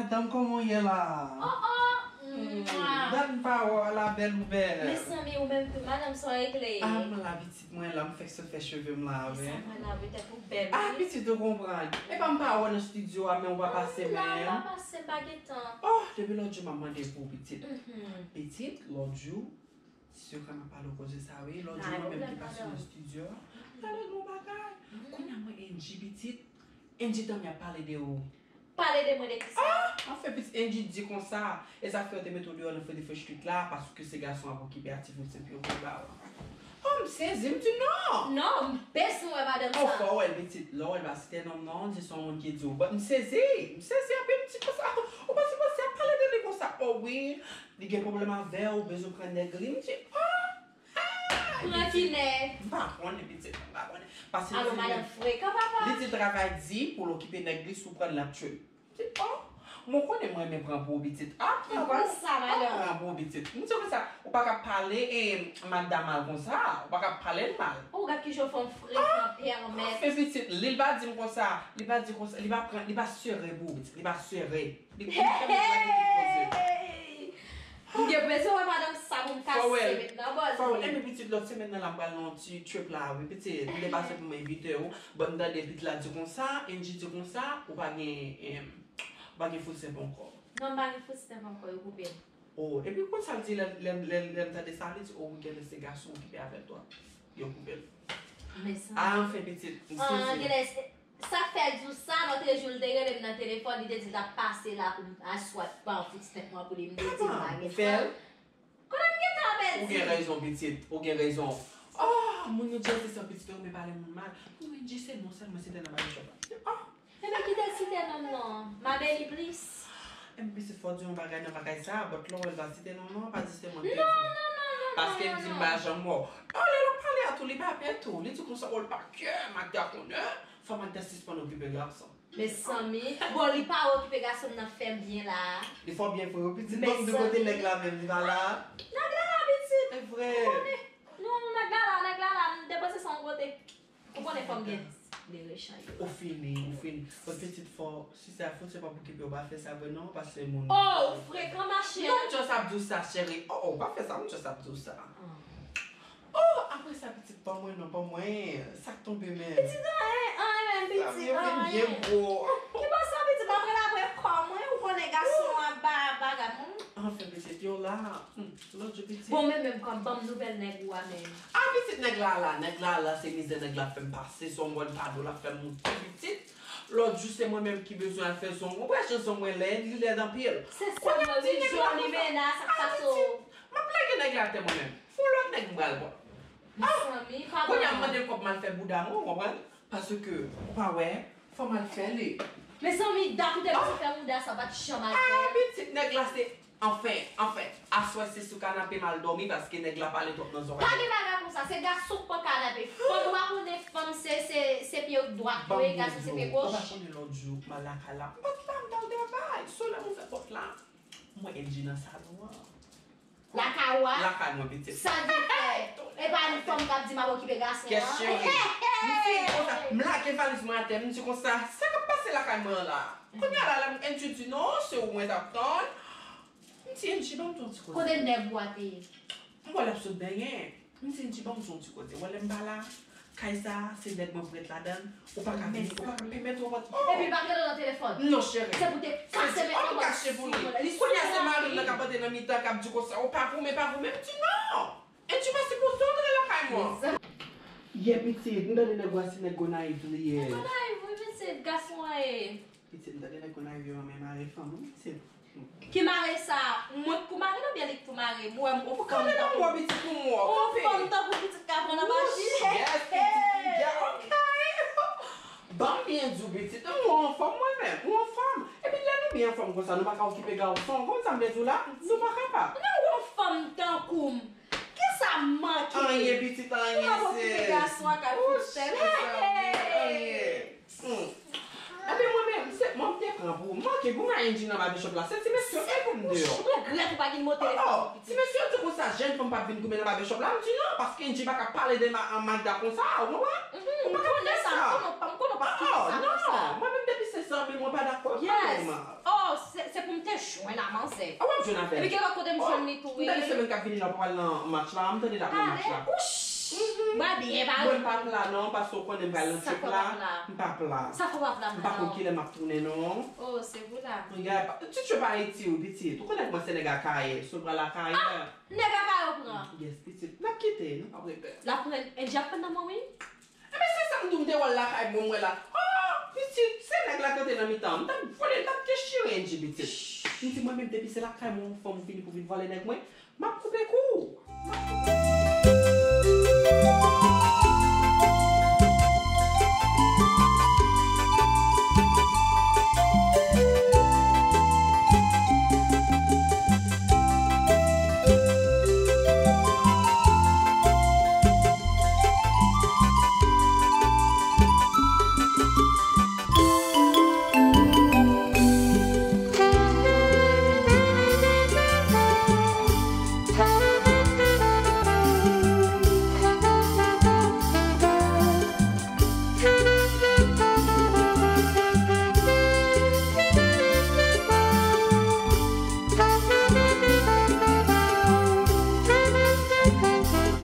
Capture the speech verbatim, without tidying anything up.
Madanm, kòman w ye la? Oh, oh! Mwa! Dat m pa wè w, ala bèl ou bèl. Mezanmi, ou menm tou, madanm, sa w regle? Ah, m la, pitit mwen la, m fèk sot fè cheve m la, E sa wi. Mwen la, wi, tèt ou bèl. Ah, Wi. Pitit, ou konprann. E pa m pa wè w nan estidyo a, men ou pa pase La, menm. Pa pase, m pa gen tan. Oh, depi lòt jou m ap mande pou ou, pitit. Mhm. Pitit, lòt jou, si yo ka m ap pale w koze sa, wi. Lòt jou, mwen menm ki pase nan estidyo a, m pale nou bagay. Kounye a mwen, Angie, pitit, Angie tanmen ap pale de ou. Pale de mwen de kisa? Ah, anfen, pitit, Angie di konsa, e sa fè yo te mete w deyò nan Frederick Street la, paske se gason ap okipe a ti foul senp yo pou ba w. Oh, m sezi, m di non! Non, m bezwen wè madanm Oh, sa. Fò w wè l, pitit, lè w wè l pa site non m non, di se yon moun ki di w. But m sezi, m sezi anpil, m di konsa, ou pa sipoze ap pale de li konsa. Oh wi, li gen pwoblèm avè w, ou bezwen pran nèg li. M di, oh! Pran ki nèg? M pa konnen, pitit, m pa konnen. Paske Alò, madanm frekan, papa. Li di travay di pou l okipe nèg li, si w pran l, l ap tchwe l. M di, oh! Mwen konnen mwen renmen pran pou ou, pitit. Ah, Ou konn sa, madanm. Pran pou ou, pitit. M di konsa, ou pa ka pale e madanm mal konsa, ou pa ka pale l mal. Ou gad ki jan fanm frekan, pèmèt. Anfen, pitit, li, li pa di m konsa, li pa di konsa, li pa pran, li pa sere pou ou, pitit, li pa sere. Li, li fè m lage tout koze. Hey! M gen bezwen wè madanm sa pou m kase met nan bòz. Fò wè, epi pitit, lòt semèn nan la m pral nan yon ti trip la, wi, pitit. M te pase pou m envite w. Bon, m tande pitit la di konsa, Angie di konsa, ou pa gen, em, ou pa gen food stamp ankò. Non, m pa gen food stamp ankò, yo koupe l. Oh, epi konn sa l di lè, lè, lè, lè m tande sa, li di, oh, wi, genlè se gason ki pe avè l twòp. Yo koupe l. Mezanmi. Ah, anfen, pitit, m Ah, sezi. Genlè, sa k fè l di w sa, lòt jou l te rele m nan telefòn, li te di l t ap pase la pou m aswè ban food stamp mwen pou li, m te di l pa gen Ou fè l? Kote m gentan pèdi? Ou gen rezon, pitit. Ou gen rezon. Oh, moun yo di se sa pitit yo renmen pale moun mal. Pou Angie se non sèlman site nan barbershop la. Oh, Ebyen, kite l site non m non. M a beni plis. Epi pitit, fò w di yon bagay nan bagay sa, but lè w wè l pa site non m non, pa di se mwen ki Non, di. non, non, non, Paske non, m di non. M pa janm wè w. Oh, lè l ap pale a tou, li pa pè tou. Li di konsa, oh, l pa kè, Magda konnen. Fò Magda sispann okipe gason. Mezanmi. Bon, li pa okipe gason m nan fè m byen la. Li fè w byen vre, wi, pitit. Mezanmi. Bon, m di kote nèg la menm, li pa la. Nèg la la, pitit. E vre. Non, nèg la la, nèg la la, m depoze sa yon kote. Ou konnen fanm gen de rechan yo. Ou fini, ou fini. Bon, pitit, fò, si sa fout se pa pou okipe w, pa fè sa vre non, paske moun. Oh, ou frekan, ma chérie. Non, m just ap di w sa, cheri. Oh, oh, pa fè sa, m just ap di w sa. Oh, apre sa, pitit, ban mwen non, ban mwen. Sa k tonbe, men? Pitit, anyen, anyen, Sa pitit, yo vin byen anyen. Gwo. Ki bò sa, pitit? Apre l apre kò mwen, ou konnen gason an ba bagay. Hmm. Anfen, pitit, yo la. Hmm, lòt jou, pitit. Bon, men menm kòm ban m nouvèl nèg ou a, men. Ah, pitit, nèg la la, nèg la la, se mizè nèg la fè m pase, se yon mòn kado l ap fè m moute, pitit. Lòt jou, se mwen menm ki bezwen al fè zong. Ou wè jan zong mwen lèd, li lèd anpil. Se sa, mwen, wi, joli mena, sa k pase w? M ap lage nèg la atè mwen menm. Fon lòt nèg m pral pran. Mezanmi, pa Kounye a m ban mande l kòb m al fè bouda mwen, ou konprann? Paske, ou pa wè, fò m al fè li. Mezanmi, dat ou te bezwen fè bouda sa, ou pa t janm al fè. Ah, pitit, nèg la se, anfen, anfen, aswè se sou kanape m al dòmi paske nèg la pale twòp nan zòrèy. Pa gen bagay konsa, se gason k pran kanape. Fanm, ou pa konnen fanm se, se, se pye dwat yo ye, gason se pye Ou pa goch. Konnen lòt jou, m al lakay la. M pa t la, m t al travay. Solèy m ouvè pòt la. M wè Angie nan salon an. Lakay ou a? Lakay mwen, pitit. Sa di fè? E pa yon fanm k ap di m ap okipe gason Kè an. cheri. M fin konsa, m lage valiz mwen atè, m di konsa, sa k ap pase lakay mwen an la? Kounye a la, lè m Angie di non, se ou mwen t ap tann. M di Angie, ban m di yon ti koze. Kote nèg ou a te ye? M wè l ap sot benyen. M di Angie, ban m di yon ti koze. Wè lè m pa la, kay sa, se nèg mwen pou ret ladan l. Ou pa ka vini, ou pa ka pèmèt ou wè. Epi l pa t rele w nan telefòn. Non, cheri. Se pou te kase men Ou kache pou li. Kounye a se mari m nan k ap antre nan mitan, k ap di konsa, ou pa goumen, pa goumen. M di non. Angie pa sipoze antre lakay mwen. Yè pitit, m tande nèg ou a se nèg Gonayiv li ye. Gonayiv, wi, pitit, gason an ye. Pitit, m tande nèg Gonayiv yo renmen mare fanm, wi, pitit. Ki mare sa? Mwen k pou mare l oubyen li k pou mare m? Ou wè m ou fanm Kale nan mwen, pitit, pou mwen. Ou fanm tankou pitit ka pran nan machin. Yes, pitit, yeah, okay. Ban m byen di w, pitit, m anfòm mwen menm, m anfòm. Epi lè nou byen anfòm konsa, nou pa ka okipe gason. Konn sa m vle di w la? Nou pa kapab. Nan ou fanm tankou m. Kisa m manke? Anyen, pitit, anyen, Ou ap okipe gason ak al fout sèl. Anyen. Hmm. Epi mwen menm, se mwen m te pran pou manke pou m Angie nan barbershop la. Se ti mesye yo te pou m deyò. Ou regrèt ou pa gen mo telefòn. Oh, ti mesye yo di konsa, jèn fanm pa t vin goumen nan barbershop la. M di non, paske Angie pa ka pale de ma, Magda konsa, ou konprann? Ou pa ka fè sa. M konnen w pa fini sa konsa. Non, mwen menm depi se zanmi, mwen pa dakò. Yes. Oh, se, se Jwenn a manzè. A w ap jwenn avè l. Epi gen lòt kote m jwenn li tou, M tande wi. Semèn k ap vini la w pral nan match la, m tande l ap nan match la. Mwen byen pa Mwen m p ap la non, paske w konnen m pral nan Sa trip fè w la. ap la? M p ap la. Sa fè w ap la M pa konn non? Kilè m ap tounen non. Oh, se pou la. Regarde, tu tu pa Haïti ou pitit. Ou konnen mwen se nèg Akayè, so m pral Akayè. Nèg Akayè w pran. Yes, pitit. N ap kite, nou p ap repè. L ap pran Angie ap pran nan mwen wi. Ebyen se sa m di w m te wè l lakay mwen mwen la. Oh, pitit, se nèg la k te nan mitan. M t ap vole, m t ap dechire Angie pitit. M di mwen menm depi se lakay mwen yon fanm ou vini pou vin vòlè nèg mwen, m ap koupe kou w.